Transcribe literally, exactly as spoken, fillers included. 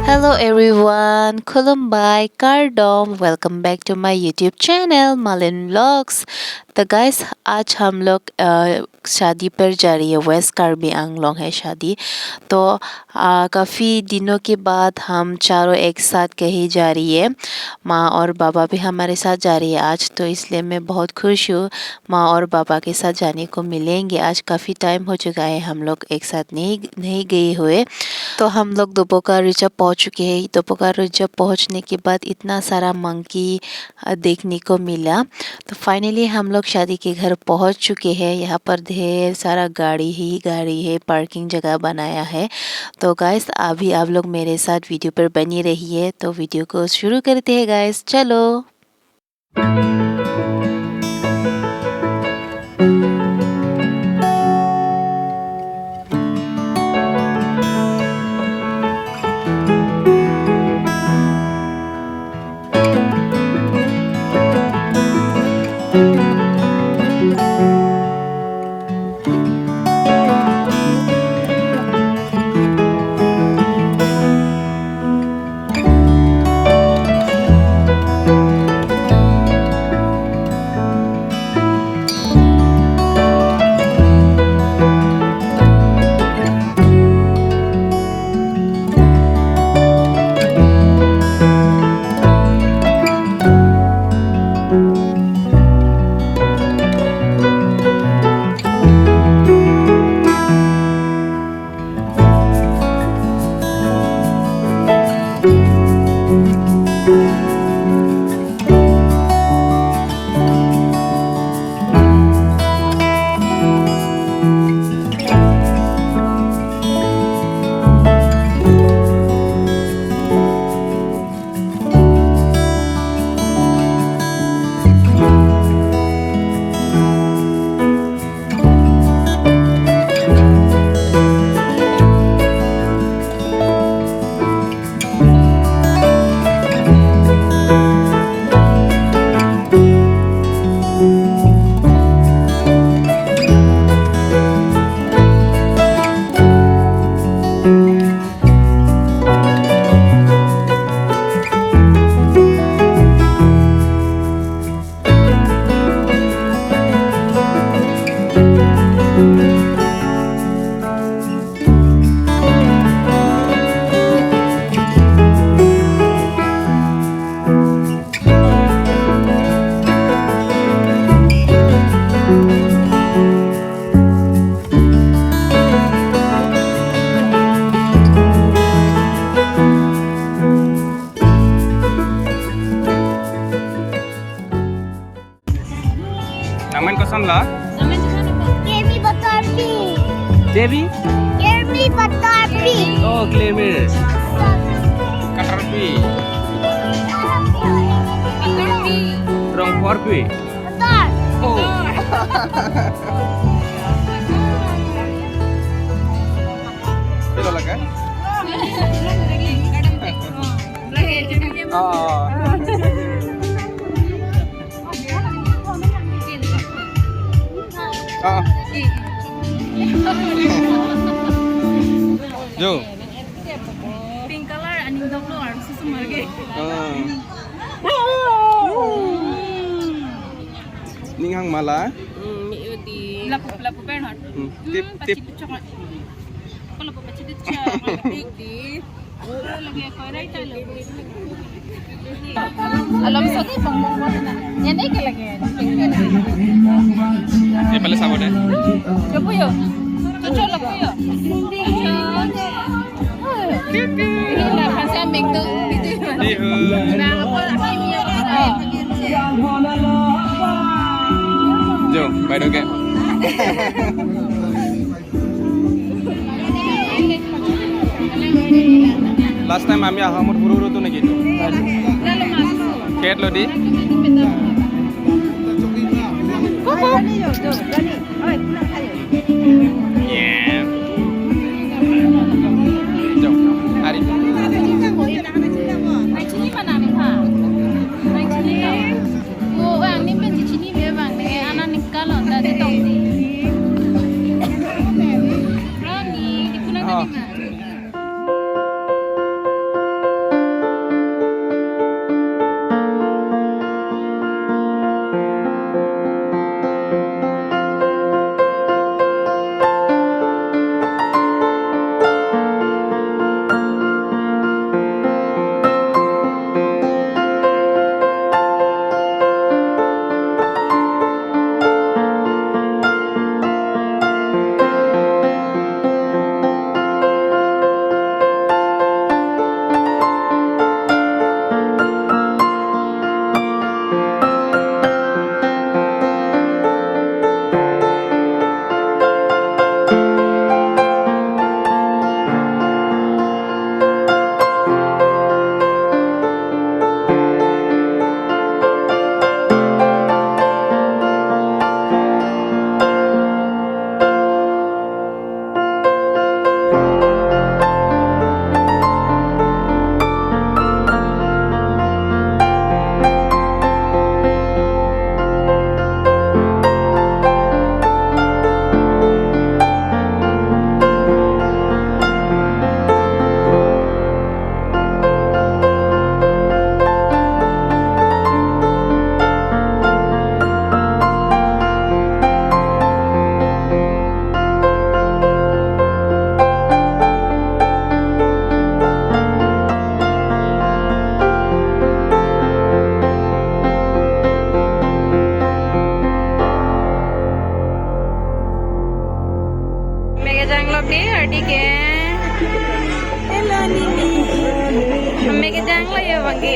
Hello everyone, Khulumbai, Kardom, welcome back to my YouTube channel, Malin Vlogs। तो गाइस, आज हम लोग, अ, शादी पर जा रही है, वेस्ट कार्बी आंगलोंग है शादी। तो, अ, काफ़ी दिनों के बाद हम चारों एक साथ कहीं जा रही है। माँ और बाबा भी हमारे साथ जा रही है आज, तो इसलिए मैं बहुत खुश हूँ। माँ और बाबा के साथ जाने को मिलेंगे। आज काफ़ी टाइम हो चुका है हम लोग एक साथ नहीं, नहीं गए हुए। तो हम लोग दोबोका रिजर्व पहुँच चुके हैं। दोबोका रिजर्व पहुँचने के बाद इतना सारा मंकी, अ, देखने को मिला। तो फाइनली हम लोग शादी के घर पहुँच चुके हैं। यहाँ पर ढेर सारा गाड़ी ही गाड़ी है, पार्किंग जगह बनाया है। तो गाइस, अभी आप लोग मेरे साथ वीडियो पर बनी रहिए। तो वीडियो को शुरू करते हैं गाइस, चलो। Nangmen koson lo? Kemi Batarpi. Devi? Kemi Batarpi. Oh, Glamour. Katarpi. Rongphorpi. Batar. Oh. Pilo lake? Oh. Ah. Jo. Pink color aning doplo arloso marke. Ah. Ning hang mala. Hmm, mi udi. Lapu, lapu pen hot. Hmm. Tip, tip. Pachit chok. Kalau pachit chok. Udi. Alom soti pong pong pong na. Yan ay kalagi. Ye pala sabo de. Chopo yo. Chocho lapu yo. Chocho. Ini lah, kasi ang bigto, bigto. Iho. Na, ako, ako, ini, oh. Jo, bye, okay. Last time আমি আহামত হুরু হুরু তো নাকি তো? Ket lo di? Yeah. Jo, ari. Oh. Ang la ya bang ke.